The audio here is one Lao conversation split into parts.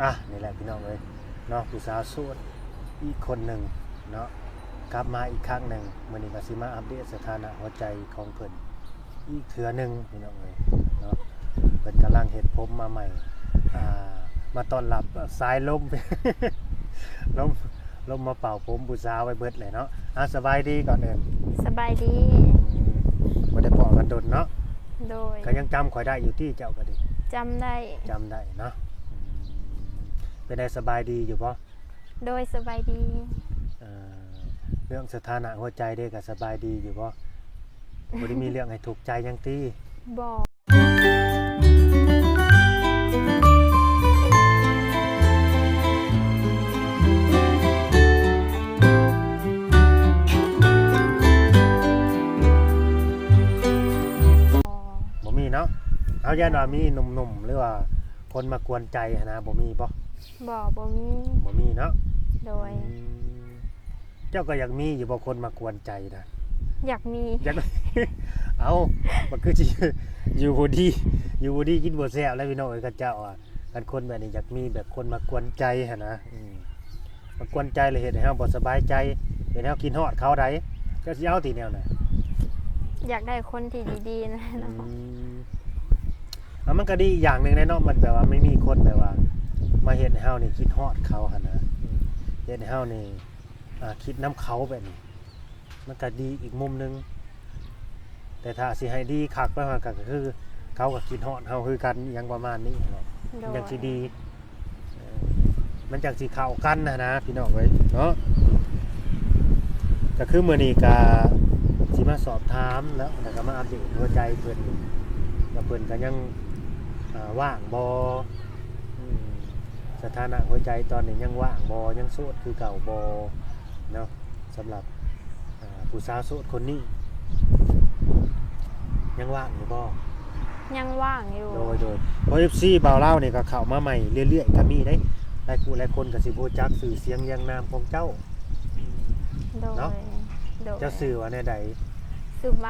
ອ່ະ ນີ້ແຫຼະພີ່ນ້ອງເອີຍເນາະ ຜູ້ສາວໂສດອີກຄົນໜຶ່ງເນາະ ກັບມາອີກຄັ້ງໜຶ່ງ. ມື້ນີ້ກໍຊິມາອັບເດດສະຖານະຫົວໃຈຂອງເພິ່ນອີກເທື່ອໜຶ່ງພີ່ນ້ອງເອີຍເນາະ. ເພິ່ນກຳລັງເຮັດຜົມມາໃໝ່ ອ່າ ມາຕ້ອນຮັບສາຍລົມ ລົມ ລົມມາເປົ່າຜົມຜູ້ສາວໄວ້ເບິດແຫຼະເນາະ. ອ່າ ສະບາຍດີກ່ອນອື່ນ. ສະບາຍດີ. ອືມ ບໍ່ໄດ້ພໍ້ກັນດົນເນາະ. ໂດຍ. ກໍຍັງຈຳຂ້ອຍໄດ້ຢູ່ຕິ ເຈົ້າກໍດີ? ຈຳໄດ້. ຈຳໄດ້ເນາະ. ເປັນໃດ ສະບາຍດີຢູ່ບໍ່? ໂດຍ ສະບາຍດີ. ເອີ ເລື່ອງສະຖານະຫົວໃຈເດ້ ກໍສະບາຍດີຢູ່ບໍ່? ບໍ່ໄດ້ມີເລື່ອງໃຫ້ທຸກໃຈຫຍັງຕິ? ບໍ່. ບໍ່ມີເນາະ. ເຮົາຢ້ານວ່າມີໜຸ່ມໆ ຫຼືວ່າຄົນມາກວນໃຈຫັ້ນນະ ບໍ່ມີບໍ່? ບໍ່ ບໍ່ມີ. ບໍ່ມີເນາະ. ໂດຍ. ອືມ ເຈົ້າກໍຢາກມີຢູ່ບໍ່ ຄົນມາກວນໃຈນະ? ຢາກມີ. ຢາກ ເອົ້າ ມັນຄືຊິຢູ່ບໍ່ດີ ຢູ່ບໍ່ດີກິນບໍ່ແຊບແລ້ວພີ່ນ້ອງເອີຍ. ຄັນເຈົ້າ ຄັນຄົນແບບນີ້ຢາກມີແບບຄົນມາກວນໃຈຫັ້ນນະ ອືມ ມາກວນໃຈແລ້ວເຮັດໃຫ້ເຮົາບໍ່ສະບາຍໃຈ ເຮັດໃຫ້ເຮົາຄິດຮອດເຂົາໃດ ເຈົ້າຊິເອົາຕິແນວນັ້ນ? ຢາກໄດ້ຄົນທີ່ດີໆ ນະ. ອືມ ອ່າ ມັນກໍດີອີກຢ່າງໜຶ່ງແຫຼະເນາະ ມັນແບບວ່າໄມ່ມີຄົນແບບວ່າມາເຮັດໃຫ້ເຮົານີ້ຄິດຮອດເຂົາຫັ້ນນະ ເຮັດໃຫ້ເຮົານີ້ ອ່າ ຄິດນຳເຂົາແບບນີ້ ມັນກໍດີອີກມຸມໜຶ່ງ. ແຕ່ຖ້າຊິໃຫ້ດີຄັກໄປຫັ້ນ ກໍຄືເຂົາກໍຄິດຮອດເຮົາຄືກັນ ອີ່ຫຍັງປະມານນີ້ຫັ້ນແຫຼະ. ໂດຍ. ມັນຈັ່ງຊິດີ ເອີ ມັນຈັ່ງຊິເຂົ້າກັນຫັ້ນນະ ພີ່ນ້ອງເອີຍເນາະ. ກໍຄືມື້ນີ້ກໍຊິມາສອບຖາມເນາະ ແລ້ວກໍມາອັບເດດຫົວໃຈເພິ່ນ ວ່າເພິ່ນກໍຍັງ ອ່າ ວ່າງບໍ່ ອືມ ສະຖານະຫົວໃຈຕອນນີ້ຍັງວ່າງບໍ່ ຍັງໂສດຄືເກົ່າບໍ່ເນາະ. ສຳລັບ ອ່າ ຜູ້ສາວໂສດຄົນນີ້ ຍັງວ່າງຢູ່ບໍ່? ຍັງວ່າງຢູ່. ໂດຍ ໂດຍ. ເພາະເອັຟຊີບ່າວລາວນີ້ກໍເຂົ້າມາໃໝ່ເລື້ອຍໆ ກໍມີເດ້ ຫຼາຍຜູ້ຫຼາຍຄົນກໍຊິບໍ່ຮູ້ຈັກຊື່ສຽງລຽງນາມຂອງເຈົ້າ. ໂດຍ ເນາະ. ໂດຍ. ເຈົ້າຊື່ວ່າແນວໃດ? ຊື່ໃບ.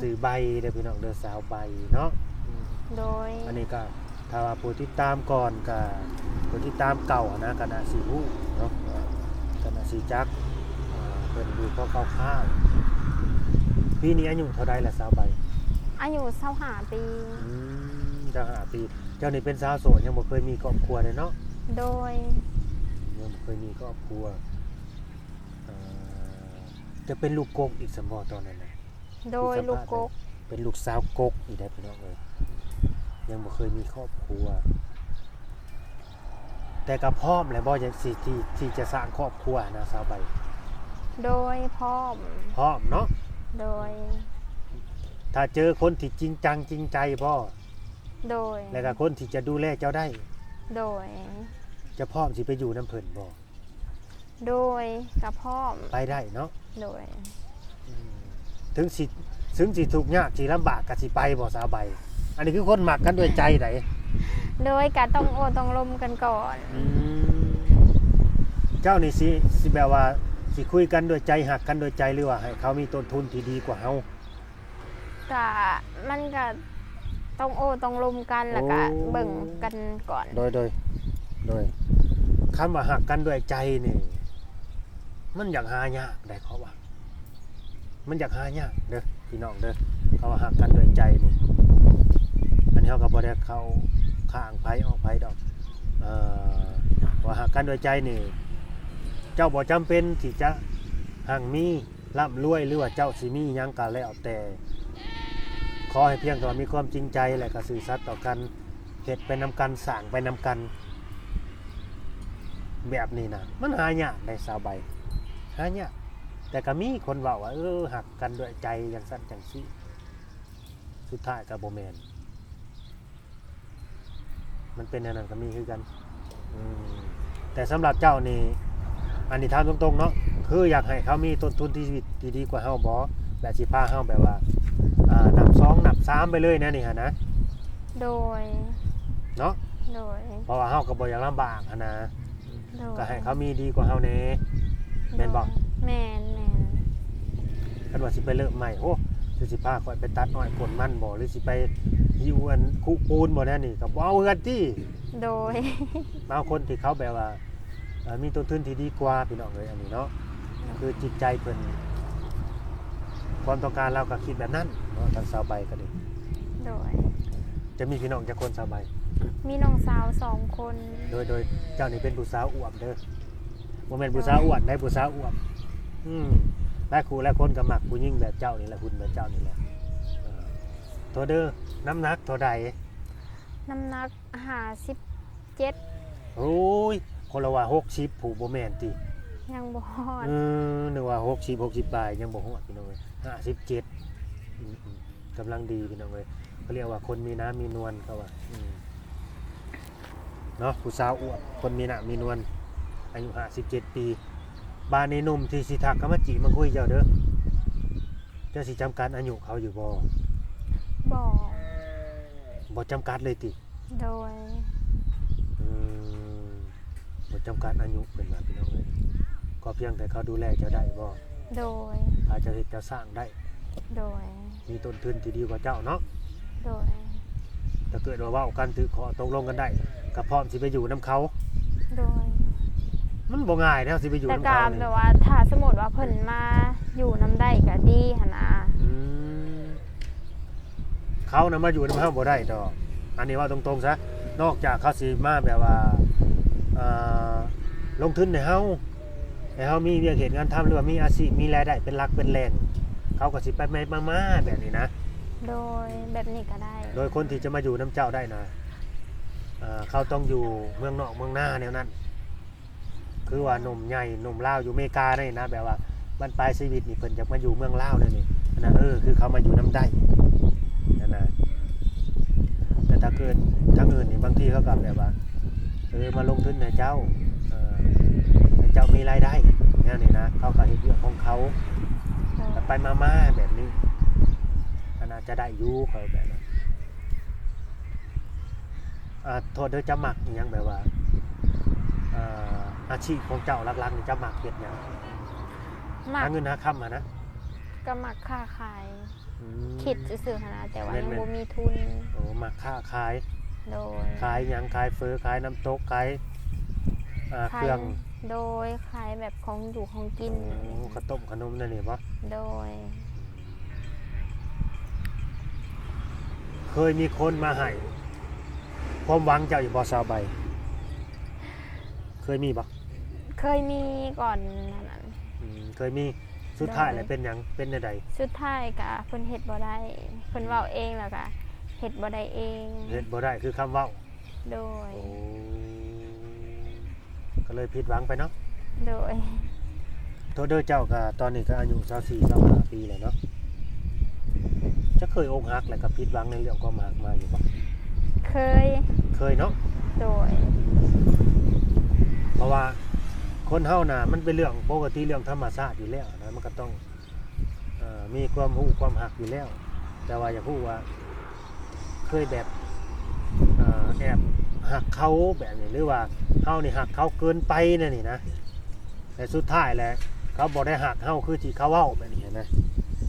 ຊື່ໃບເດີພີ່ນ້ອງເດີ ສາວໃບເນາະ. ອືມ ໂດຍ. ອັນນີ້ກໍ ຖ້າວ່າຜູ້ຕິດຕາມກ່ອນກະ ຜູ້ຕິດຕາມເກົ່າຫັ້ນນະ ກະໜ້າຊິຮູ້ເນາະ ກະໜ້າຊິຈັກ ອ່າ ເພິ່ນຢູ່ພໍຄ່າວໆ. ປີນີ້ອາຍຸເທົ່າໃດລະ ສາວໃບ? ອາຍຸຊາວຫ້າປີ. ອືມ ຊາວຫ້າປີ. ເຈົ້ານີ້ເປັນສາວໂສດ ຍັງບໍ່ເຄີຍມີຄອບຄົວເດ້ເນາະ? ໂດຍ. ຍັງບໍ່ເຄີຍມີຄອບຄົວ. ເອີ ຈະເປັນລູກກົກອີກຊັ້ນບໍ່ຕອນນັ້ນນະ? ໂດຍ ລູກກົກ. ເປັນລູກສາວກົກອີກໄດ໋ພີ່ນ້ອງເອີຍ ຍັງບໍ່ເຄີຍມີຄອບຄົວ. ແຕ່ກໍພ້ອມແລ້ວບໍ່ ທີ່ ທີ່ ທີ່ຈະສ້າງຄອບຄົວນະ ສາວໃບ? ໂດຍ ພ້ອມ. ພ້ອມເນາະ? ໂດຍ. ຖ້າເຈີຄົນທີ່ຈິງຈັງຈິງໃຈບໍ່? ໂດຍ. ແລ້ວກໍຄົນທີ່ຈະດູແລເຈົ້າໄດ້? ໂດຍ. ເຈົ້າພ້ອມຊິໄປຢູ່ນຳເພິ່ນບໍ່? ໂດຍ ກະພ້ອມ. ໄປໄດ້ເນາະ? ໂດຍ. ອືມ ເຖິງຊິ ເຖິງຊິທຸກຍາກຊິລຳບາກກະຊິໄປບໍ່ ສາວໃບ? ອັນນີ້ຄືຄົນມັກກັນດ້ວຍໃຈໃດ໋. ໂດຍ ກະຕ້ອງໂອ້ຕ້ອງລົມກັນກ່ອນ. ອືມ ເຈົ້ານີ້ຊິ ຊິແບບວ່າ ຊິຄຸຍກັນດ້ວຍໃຈ ຮັກກັນດ້ວຍໃຈ ຫຼືວ່າໃຫ້ເຂົາມີຕົ້ນທຶນທີ່ດີກວ່າເຮົາ? ກະ ມັນກະຕ້ອງໂອ້ຕ້ອງລົມກັນ ແລ້ວກະ ໂອ້ ເບິ່ງກັນກ່ອນ. ໂດຍ ໂດຍ ໂດຍ. ຄຳວ່າຮັກກັນດ້ວຍໃຈນີ້ ມັນຢາກຫາຍາກໄດ໋ ເພາະວ່າ ມັນຢາກຫາຍາກເດີພີ່ນ້ອງເດີ ຄຳວ່າຮັກກັນດ້ວຍໃຈນີ້. ອັນນີ້ເຮົາກໍບໍ່ໄດ້ເຂົ້າຂ້າງໃຜອອກໃຜດອກ ເອີ ວ່າຮັກກັນດ້ວຍໃຈນີ້ ເຈົ້າບໍ່ຈຳເປັນທີ່ຈະຮັ່ງມີ ລ່ຳລວຍ ຫຼືວ່າເຈົ້າຊິມີຫຍັງກໍແລ້ວແຕ່ ຂໍໃຫ້ພຽງແຕ່ວ່າມີຄວາມຈິງໃຈ ແລະກໍຊື່ສັດຕໍ່ກັນ ເຮັດໄປນຳກັນ ສ້າງໄປນຳກັນ ແບບນີ້ນະ ມັນຫາຍາກໃດ໋ ສາວໃບ ຫາຍາກ. ແຕ່ກໍມີຄົນເວົ້າວ່າ ເອີ ຮັກກັນດ້ວຍໃຈ ຈັ່ງຊັ້ນຈັ່ງຊີ້ ສຸດທ້າຍກໍບໍ່ແມ່ນ. ມັນເປັນແນວນັ້ນກໍມີຄືກັນ. ອືມ ແຕ່ສຳລັບເຈົ້ານີ້ ອັນນີ້ຖາມຕົງໆເນາະ ຄືຢາກໃຫ້ເຂົາມີຕົ້ນທຶນທີ່ ທີ່ດີກວ່າເຮົາບໍ່ ແລະຊິພາເຮົາແບບວ່າ ອ່າ ນັບສອງນັບສາມໄປເລີຍແນວນີ້ຫັ້ນນະ? ໂດຍ ເນາະ? ໂດຍ. ເພາະວ່າເຮົາກໍບໍ່ຢາກລຳບາກຫັ້ນນະ. ໂດຍ. ກໍໃຫ້ເຂົາມີດີກວ່າເຮົາແດ່ ແມ່ນບໍ່? ແມ່ນໆ. ຄັນວ່າຊິໄປເລີ່ມໃໝ່ ໂອ້ ຫຼືຊິພາຂ້ອຍໄປຕັດອ້ອຍໂຄ່ນມັນບໍ່ ຫຼືຊິໄປຫິ້ວອັນຄຸປູນບໍ່ ແນວນີ້ກໍບໍ່ເອົາຄືກັນຕິ. ໂດຍ ເອົາຄົນທີ່ເຂົາແບບວ່າ ເອີ ມີຕົ້ນທຶນທີ່ດີກວ່າ ພີ່ນ້ອງເອີຍ ອັນນີ້ເນາະ ຄືຈິດໃຈເພິ່ນ ຄວາມຕ້ອງການລາວກໍຄິດແບບນັ້ນເນາະ ທາງສາວໃບກໍດີ. ໂດຍ ຈະມີພີ່ນ້ອງຈັກຄົນ ສາວໃບ? ມີນ້ອງສາວສອງຄົນ. ໂດຍ ໂດຍ ເຈົ້ານີ້ເປັນຜູ້ສາວອວບເດີ ບໍ່ແມ່ນຜູ້ສາວອ້ວນໃດ໋ ຜູ້ສາວອວບ. ອືມ ຫຼາຍຄູ່ຫຼາຍຄົນກໍມັກຜູ້ຍິງແບບເຈົ້ານີ້ແຫຼະ ຫຸ່ນແບບເຈົ້ານີ້ແຫຼະ. ເອີ ໂທດເດີ ນ້ຳໜັກເທົ່າໃດ? ນ້ຳໜັກຫ້າສິບເຈັດ. ໂອ້ຍ ຄົນລະວ່າຫົກສິບ ຜູ້ບໍ່ແມ່ນຕິ? ຍັງບໍ່ຮອດ. ເອີ ນຶກວ່າຫົກສິບ ຫົກສິບປາຍ ຍັງບໍ່ຮອດ ພີ່ນ້ອງເອີຍ ຫ້າສິບເຈັດ. ອືມໆ ກຳລັງດີ ພີ່ນ້ອງເອີຍ ເຂົາຮຽກວ່າຄົນມີໜາມີນວນ ເຂົາວ່າ. ອືມ ເນາະ ຜູ້ສາວອວບ ຄົນມີໜ້າມີນວນ ອາຍຸຫ້າສິບເຈັດປີ. ບາດນີ້ໜຸ່ມທີ່ຊິທັກເຂົ້າມາຈີບມາຄຸຍເຈົ້າເດີ ເຈົ້າຊິຈຳກັດອາຍຸເຂົາຢູ່ບໍ່? ບໍ່ ບໍ່ຈຳກັດເລີຍຕິ? ໂດຍ ອືມ ບໍ່ຈຳກັດອາຍຸເພິ່ນວ່າ ພີ່ນ້ອງເອີຍ ຂໍພຽງແຕ່ເຂົາດູແລເຈົ້າໄດ້ບໍ່? ໂດຍ ພາເຈົ້າເຮັດເຈົ້າສ້າງໄດ້. ໂດຍ ມີຕົ້ນທຶນທີ່ດີກວ່າເຈົ້າເນາະ. ໂດຍ ຖ້າເກີດວ່າເວົ້າກັນຖືກຂໍ້ຕົກລົງກັນໄດ້ ກໍພ້ອມຊິໄປຢູ່ນຳເຂົາ. ໂດຍ ມັນບໍ່ງ່າຍເນາະ ຊິໄປຢູ່ນຳເຂົານີ້ ແບບວ່າ ຖ້າສົມມຸດວ່າເພິ່ນມາຢູ່ນຳໄດ້ກໍດີຫັ້ນນະ. ອືມ ເຂົານະມາຢູ່ນຳເຮົາບໍ່ໄດ້ດອກ ອັນນີ້ເວົ້າຕົງໆຊະ ນອກຈາກເຂົາຊິມາແບບວ່າ ເອີ ລົງທຶນໃຫ້ເຮົາ ໃຫ້ເຮົາມີວຽກເຮັດງານທຳ ຫຼືວ່າມີອາຊີບ ມີລາຍໄດ້ເປັນຫຼັກເປັນແຫຼ່ງ ເຂົາກໍຊິໄປໄປມາໆແບບນີ້ນະ. ໂດຍ ແບບນີ້ກໍໄດ້ ໂດຍຄົນທີ່ຈະມາຢູ່ນຳເຈົ້າໄດ້ນະ ເອີ ເຂົາຕ້ອງຢູ່ເມືອງນອກເມືອງນາແນວນັ້ນ ຄືວ່າໜຸ່ມໃຫຍ່ໜຸ່ມລາວຢູ່ເມການີ້ນະ ແບບວ່າບັ້ນປາຍຊີວິດນີ້ເພິ່ນຢາກມາຢູ່ເມືອງລາວແນວນີ້ ອັນນັ້ນ ເອີ ຄືເຂົາມາຢູ່ນຳໄດ້ຫັ້ນນະ. ແຕ່ຖ້າເກີດທາງອື່ນນີ້ ບາງທີເຂົາກໍແບບວ່າ ເອີ ມາລົງທຶນໃຫ້ເຈົ້າ ເອີ ໃຫ້ເຈົ້າມີລາຍໄດ້ແນວນີ້ນະ ເຂົາກໍເຮັດວຽກຂອງເຂົາ ໂດຍ ໄປໆມາໆແບບນີ້ ອັນອາດຈະໄດ້ຢູ່ ເຂົາແບບນັ້ນ. ອ່າ ໂທດເດີ ເຈົ້າມັກອີ່ຫຍັງ ແບບວ່າ ອ່າ ອາຊີບຂອງເຈົ້າຫຼັກໆນີ້ ເຈົ້າມັກເຮັດຫຍັງ? ມັກ ຫາເງິນຫາຄຳຫັ້ນນະ? ກໍມັກຄ້າຂາຍ. ອືມ ຄິດຊື່ໆຫັ້ນນະ ແຕ່ວ່າຍັງ ແມ່ນໆ ບໍ່ມີທຶນ. ໂອ້ ມັກຄ້າຂາຍ. ໂດຍ ຂາຍຫຍັງ? ຂາຍເຝີ ຂາຍນ້ຳຕົກ ຂາຍ ອ່າ ຂາຍເຄື່ອງ. ໂດຍ ຂາຍແບບຂອງຢູ່ຂອງກິນ. ໂອ້ ເຂົ້າຕົ້ມຂະໜົມແນວນີ້ບໍ່? ໂດຍ ເຄີຍມີຄົນມາໃຫ້ຄວາມຫວັງເຈົ້າຢູ່ບໍ່ ສາວໃບ? ເຄີຍມີບໍ່? ເຄີຍມີກ່ອນນັ້ນ. ອືມ ເຄີຍມີ. ສຸດທ້າຍແລ້ວເປັນຫຍັງ? ເປັນແນວໃດ? ສຸດທ້າຍກະເພິ່ນເຮັດບໍ່ໄດ້ ເພິ່ນເວົ້າເອງແລ້ວກະເຮັດບໍ່ໄດ້ເອງ. ເຮັດບໍ່ໄດ້ຄືຄຳເວົ້າ. ໂດຍ ໂອ້ ກໍເລີຍຜິດຫວັງໄປເນາະ. ໂດຍ ໂທດເດີ ເຈົ້າກໍຕອນນີ້ກໍອາຍຸຊາວສີ່ ຊາວຫ້າປີແລ້ວເນາະ ຈະເຄີຍອົກຫັກ ແລ້ວກໍຜິດຫວັງໃນເລື່ອງຄວາມຮັກມາຢູ່ບໍ່? ເຄີຍ ເຄີຍເນາະ. ໂດຍ ເພາະວ່າຄົນເຮົານະ ມັນເປັນເລື່ອງປົກກະຕິ ເລື່ອງທຳມະຊາດຢູ່ແລ້ວນະ ມັນກໍຕ້ອງ ເອີ ມີຄວາມຮູ້ຄວາມຮັກຢູ່ແລ້ວ ແຕ່ວ່າຢາກຮູ້ວ່າເຄີຍແບບ ເອີ ແອບຮັກເຂົາແບບນີ້ ຫຼືວ່າເຮົານີ້ຮັກເຂົາເກີນໄປແນວນີ້ນະ ແຕ່ສຸດທ້າຍແຫຼະ ເຂົາບໍ່ໄດ້ຮັກເຮົາຄືທີ່ເຂົາເວົ້າແບບນີ້ນະ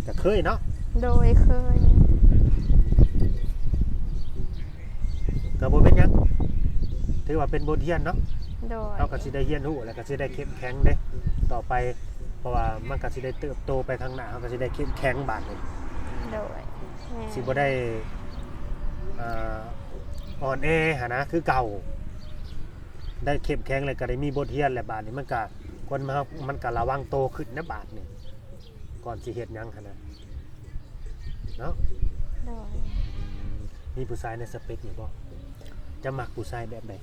ກໍເຄີຍເນາະ. ໂດຍ ເຄີຍ ກໍບໍ່ເປັນຫຍັງ ຖືວ່າເປັນບົດຮຽນເນາະ. ໂດຍ ເຮົາກໍຊິໄດ້ຮຽນຮູ້ ແລ້ວກໍຊິໄດ້ເຂັ້ມແຂງເດ້ຕໍ່ໄປ ເພາະວ່າມັນກໍຊິໄດ້ເຕີບໂຕໄປຂ້າງໜ້າ ເຮົາກໍຊິໄດ້ເຂັ້ມແຂງບາດນີ້. ໂດຍ ແມ່ນ ຊິບໍ່ໄດ້ ອ່າ ອ່ອນແອຫັ້ນນະ ຄືເກົ່າ ໄດ້ເຂັ້ມແຂງ ແລ້ວກໍໄດ້ມີບົດຮຽນ ແລ້ວບາດນີ້ມັນກໍ ຄົນເຮົາມັນກໍລະວັງໂຕຂຶ້ນນະບາດນີ້ ກ່ອນຊິເຮັດຫຍັງຫັ້ນນະ ເນາະ. ໂດຍ ມີຜູ້ຊາຍໃນສະເປັກຢູ່ບໍ່? ຈະມັກຜູ້ຊາຍແບບໃດ?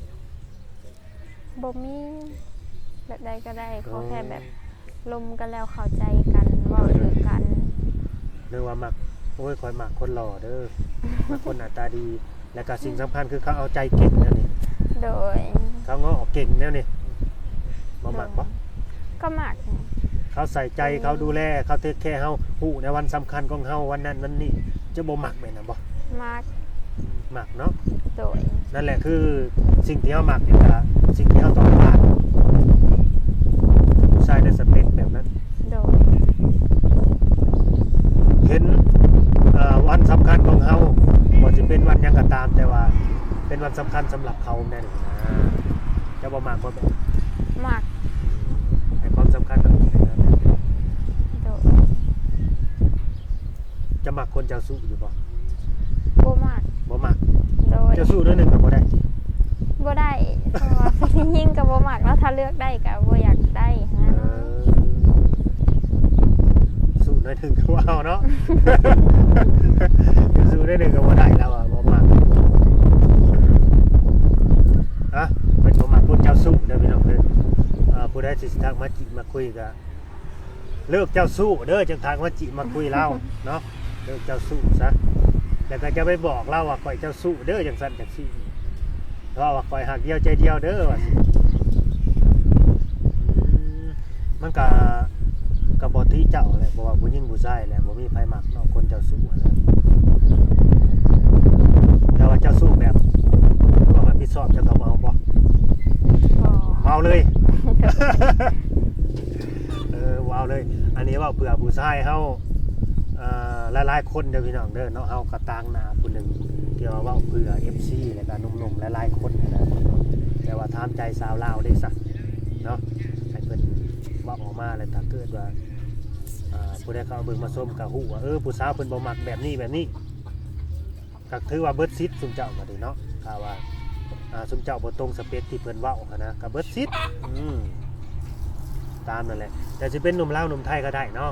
ບໍ່ມີ ແບບໃດກໍໄດ້ ຂໍແຄ່ແບບລົມກັນແລ້ວເຂົ້າໃຈກັນ ເວົ້າຖືກກັນ. ເອີ ເລື່ອງວ່າມັກ ໂອ້ຍ ຂ້ອຍມັກຄົນຫຼໍ່ເດີ ມັກຄົນໜ້າຕາດີ ແລ້ວກໍສິ່ງສຳຄັນຄືເຂົາເອົາໃຈເກັ່ງແນວນີ້. ໂດຍ ເຂົາເງາະເກັ່ງແນວນີ້ ບໍ່ມັກບໍ່? ກໍມັກ ເຂົາໃສ່ໃຈ ເຂົາດູແລ ເຂົາເທກແຄເຮົາ ຮູ້ໃນວັນສຳຄັນຂອງເຮົາ ວັນນັ້ນວັນນີ້ ຈະບໍ່ມັກແບບນັ້ນບໍ່? ມັກ ມັກເນາະ. ໂດຍ ນັ້ນແຫຼະຄືສິ່ງທີ່ເຮົາມັກ ແລ້ວກະສິ່ງທີ່ເຮົາຕ້ອງການ ຜູ້ຊາຍໃນສະເປັກແບບນັ້ນ. ໂດຍ ເຫັນ ສ່ວນສຳຄັນສຳລັບເຂົາແນວນີ້ນະ ເຈົ້າບໍ່ມັກບໍ່ແບບ ມັກ ໃຫ້ຄວາມສຳຄັນກັບ ໂດຍ ເຈົ້າມັກຄົນເຈົ້າຊູ້ຢູ່ບໍ່? ບໍ່ມັກ ບໍ່ມັກ ໂດຍ ເຈົ້າຊູ້ໜ້ອຍໜຶ່ງກໍບໍ່ໄດ້ຕິ? ບໍ່ໄດ້ ເພາະວ່າຜູ້ຍິງກໍບໍ່ມັກເນາະ ຖ້າເລືອກໄດ້ກໍບໍ່ຢາກໄດ້ຫັ້ນນະ ເອີ ສູ້ໜ້ອຍໜຶ່ງກໍບໍ່ເອົາເນາະ ສູ້ໜ້ອຍໜຶ່ງກໍບໍ່ໄດ້ ລາວວ່າບໍ່ມັກ ອະ ເພິ່ນບໍ່ມັກຄົນເຈົ້າສູ້ເດີພີ່ນ້ອງເດີ ເອີ ຜູ້ໃດທີ່ຊິທັກມາຈີບມາຄຸຍກໍເລີກເຈົ້າສູ້ເດີ ຈັ່ງທັກມາຈີບມາຄຸຍລາວເນາະ ເລີກເຈົ້າສູ້ຊະ ແລ້ວກໍຈະໄປບອກລາວວ່າຂ້ອຍເຈົ້າສູ້ເດີ ຈັ່ງຊັ້ນຈັ່ງຊີ້ ເວົ້າວ່າຂ້ອຍຮັກດຽວໃຈດຽວເດີ ວ່າຊີ້ ອືມ ມັນກະ ກະບໍ່ຕິເຈົ້າແຫຼະ ເພາະວ່າຜູ້ຍິງຜູ້ຊາຍແຫຼະ ບໍ່ມີໃຜມັກເນາະ ຄົນເຈົ້າຊູ້ຫັ້ນແຫຼະ ແຕ່ວ່າເຈົ້າຊູ້ແບບ ຄວາມຮັບຜິດຊອບ ເຈົ້າກໍບໍ່ເອົາບໍ່? ບໍ່ ບໍ່ເອົາເລີຍ ເອີ ບໍ່ເອົາເລີຍ ອັນນີ້ເວົ້າເພື່ອຜູ້ຊາຍເຮົາ ອ່າ ຫຼາຍໆຄົນເດີພີ່ນ້ອງເດີເນາະ ເຮົາກໍຕາງໜ້າຜູ້ໜຶ່ງ ທີ່ວ່າເວົ້າເພື່ອເອັຟຊີ ແລ້ວກໍໜຸ່ມໆຫຼາຍໆຄົນຫັ້ນນະ ແຕ່ວ່າຖາມໃຈສາວລາວເດ້ຊະເນາະ ໃຫ້ເພິ່ນເວົ້າອອກມາ ແລ້ວຖ້າເກີດວ່າ ອ່າ ຜູ້ໃດເຂົ້າເບິ່ງມາຊົມກໍຮູ້ວ່າ ເອີ ຜູ້ສາວເພິ່ນບໍ່ມັກແບບນີ້ແບບນີ້ ກໍຖືວ່າເບິດສິດ ຊຸມເຈົ້າກໍດີເນາະ ຖ້າວ່າ ອ່າ ຊຸມເຈົ້າບໍ່ຕົງສະເປັກທີ່ເພິ່ນເວົ້າຫັ້ນນະ ກໍເບິດສິດ ອືມ ຕາມນັ້ນແຫຼະ ແຕ່ຊິເປັນໜຸ່ມລາວໜຸ່ມໄທກໍໄດ້ເນາະ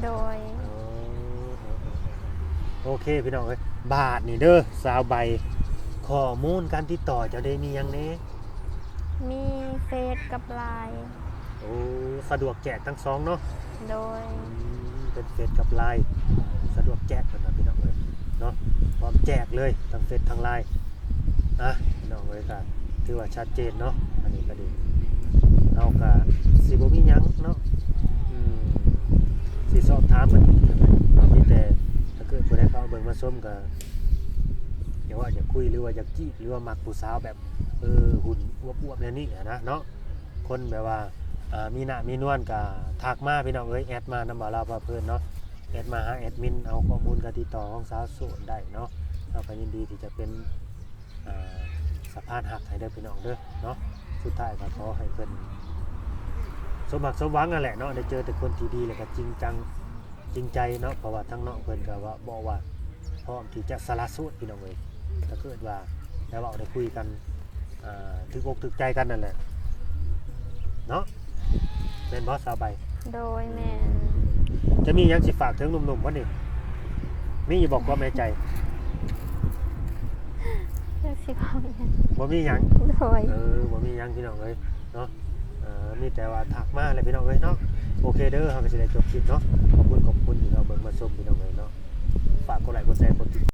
ໂດຍ ເອີ ໂອເຄ ພີ່ນ້ອງເອີຍ ບາດນີ້ເດີ ສາວໃບ ຂໍ້ມູນການຕິດຕໍ່ເຈົ້າເດ ມີຫຍັງແດ່? ມີເຟສກັບລາຍ ໂອ້ ສະດວກແຈກທັງສອງເນາະ ໂດຍ ອືມ ເປັນເຟສກັບລາຍ ສະດວກແຈກເພິ່ນວ່າພີ່ນ້ອງເອີຍເນາະ ພ້ອມແຈກເລີຍ ທັງເຟສທັງລາຍ ອ່ະ ພີ່ນ້ອງເອີຍ ກໍຖືວ່າຊັດເຈນເນາະ ອັນນີ້ກໍດີ ເຮົາກໍຊິບໍ່ມີຫຍັງເນາະ ອືມ ຊິສອບຖາມເພິ່ນອີກເນາະ ມີແຕ່ຖ້າເກີດຜູ້ໃດເຂົ້າມາເບິ່ງມາຊົມກໍ ຢາກເວົ້າຢາກຄຸຍ ຫຼືວ່າຢາກຈີບ ຫຼືວ່າມັກຜູ້ສາວແບບ ເອີ ຫຸ່ນອວບໆແນວນີ້ຫັ້ນນະເນາະ ຄົນແບບວ່າ ອ່າ ມີໜ້າມີນວນກໍທັກມາພີ່ນ້ອງເອີຍ ແອັດມານຳບ່າວລາວພາເພີນເນາະ ແອັດມາຫາແອັດມິນ ເອົາຂໍ້ມູນການຕິດຕໍ່ຂອງສາວໂສດໄດ້ເນາະ ເຮົາກໍຍິນດີທີ່ຈະເປັນ ອ່າ ສະພານຮັກໃຫ້ເດີພີ່ນ້ອງເດີເນາະ ສຸດທ້າຍກໍຂໍໃຫ້ເພິ່ນສົມຫວັງສົມຫວັງນັ້ນແຫຼະເນາະ ໄດ້ເຈີແຕ່ຄົນທີ່ດີ ແລ້ວກໍຈິງຈັງ ຈິງໃຈເນາະ ເພາະວ່າທາງນ້ອງເພິ່ນກໍວ່າ ບອກວ່າພ້ອມທີ່ຈະສະຫຼະໂສດພີ່ນ້ອງເອີຍ ຖ້າເກີດວ່າໄດ້ເວົ້າໄດ້ຄຸຍກັນ ອ່າ ຖືກອົກຖືກໃຈກັນນັ້ນແຫຼະເນາະ ແມ່ນບໍ່ສາວໃບ? ໂດຍ ແມ່ນ ຈະມີຫຍັງຊິຝາກເຖິງໜຸ່ມໆບໍ່ນີ້? ມີຢູ່ບໍ່ຄວາມໃນໃຈ? ຈັກຊິເວົ້າຫຍັງ ບໍ່ມີຫຍັງ ໂດຍ ເອີ ບໍ່ມີຫຍັງພີ່ນ້ອງເອີຍເນາະ ເອີ ມີແຕ່ວ່າທັກມາແຫຼະພີ່ນ້ອງເອີຍເນາະ ໂອເຄເດີ ເຮົາກໍຊິໄດ້ຈົບຄລິບເນາະ ຂອບຄຸນ ຂອບຄຸນທີ່ເຂົ້າເບິ່ງມາຊົມ